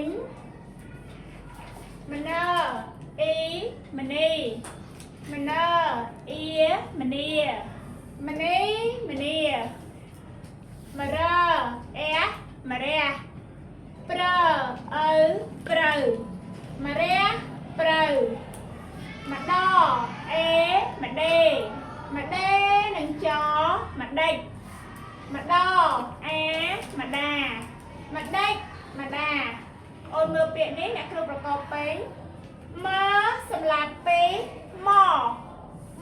ញមណអ៊ីមនីមណអ៊ីមនីមនីមនីមរអែមរះប្រឪប្រៅមរះប្រៅមដអេមដេមដេនឹងចមដេចម្ដអាមដាមដេចម្ដាអូនមើលពាក្យនេះអ្នកគ្រូប្រកបពេញមសម្លាប់ពីមក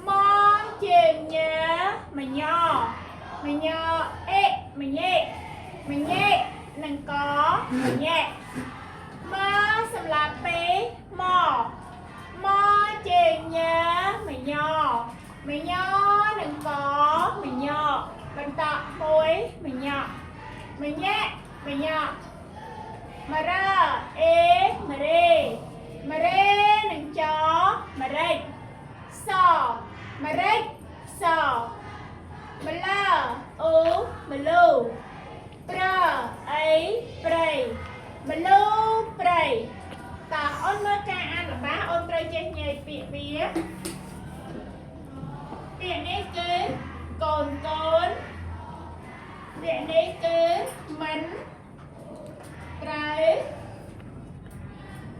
មកជើងញើមញមញអេមញេមញេនឹងកមញេមសម្លាប់ពីមកមកជើងញើមញមញនឹងកមញបន្តមួយមញមញេមញមរអេមរេមរេនឹងចមរិចសមរិចសមលើអូមលូប្រអីព្រៃមលូព្រៃតើអូនមើលការអានរបស់អូនត្រូវចេះញែកពាក្យវាពាក្យនេះគឺកូនកូនពាក្យនេះគឺមិនត្រូវ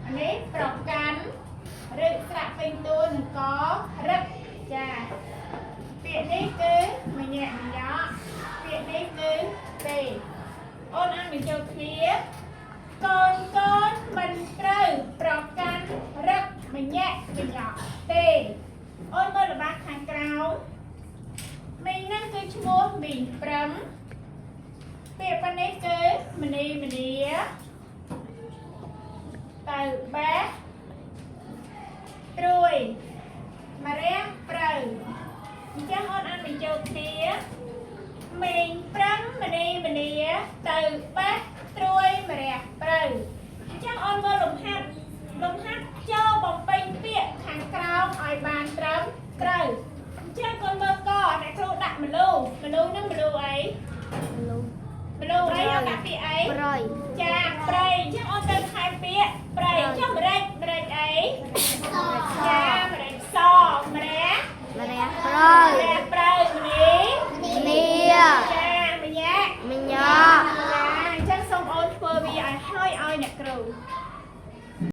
អានេះប្រកាន់ឬស្រាក់ពេញតួនឹងករឹកចាពាក្យនេះគឺមញាក់មញ៉ក់ពាក្យនេះគឺទេអូនអានបញ្ចូលគ្នាកូនកូនមិនត្រូវប្រកាន់រឹកមញាក់មញ៉ក់ទេអូនមើលល្បះខាងក្រៅមីងហ្នឹងគឺឈ្មោះមីងប្រឹមពាក្យប៉ុណ្នេះគឺមនីមនីទៅបេះត្រួយមរះព្រៅអញ្ចឹងអូនអានបញ្ចូលគ្នាមីងប្រឹមមនីមនីទៅបេះត្រួយមរះព្រៅអញ្ចឹងអូនមើលលំហាត់លំហាត់ចូលបំពេញពាក្យខាងក្រោមឲ្យបានត្រឹមត្រូវអញ្ចឹងកូនមើលកអ្នកគ្រូដាក់មលូមលូនឹងមលូអី លូ មលូអីអូនដាក់ពាក្យអី ប្រយ ចាព្រៃអញ្ចឹងអូនត្រូវថែមពាក្យព្រៃចុះម្រេចម្រេចអីចាម្រេចសម្រះ ម្រះប្រយ ម្រះព្រៅម្នេះ នី ចាម្ញាក់ មញ ចាអញ្ចឹងសូមអូនធ្វើវាឲ្យហើយឲ្យអ្នកគ្រូ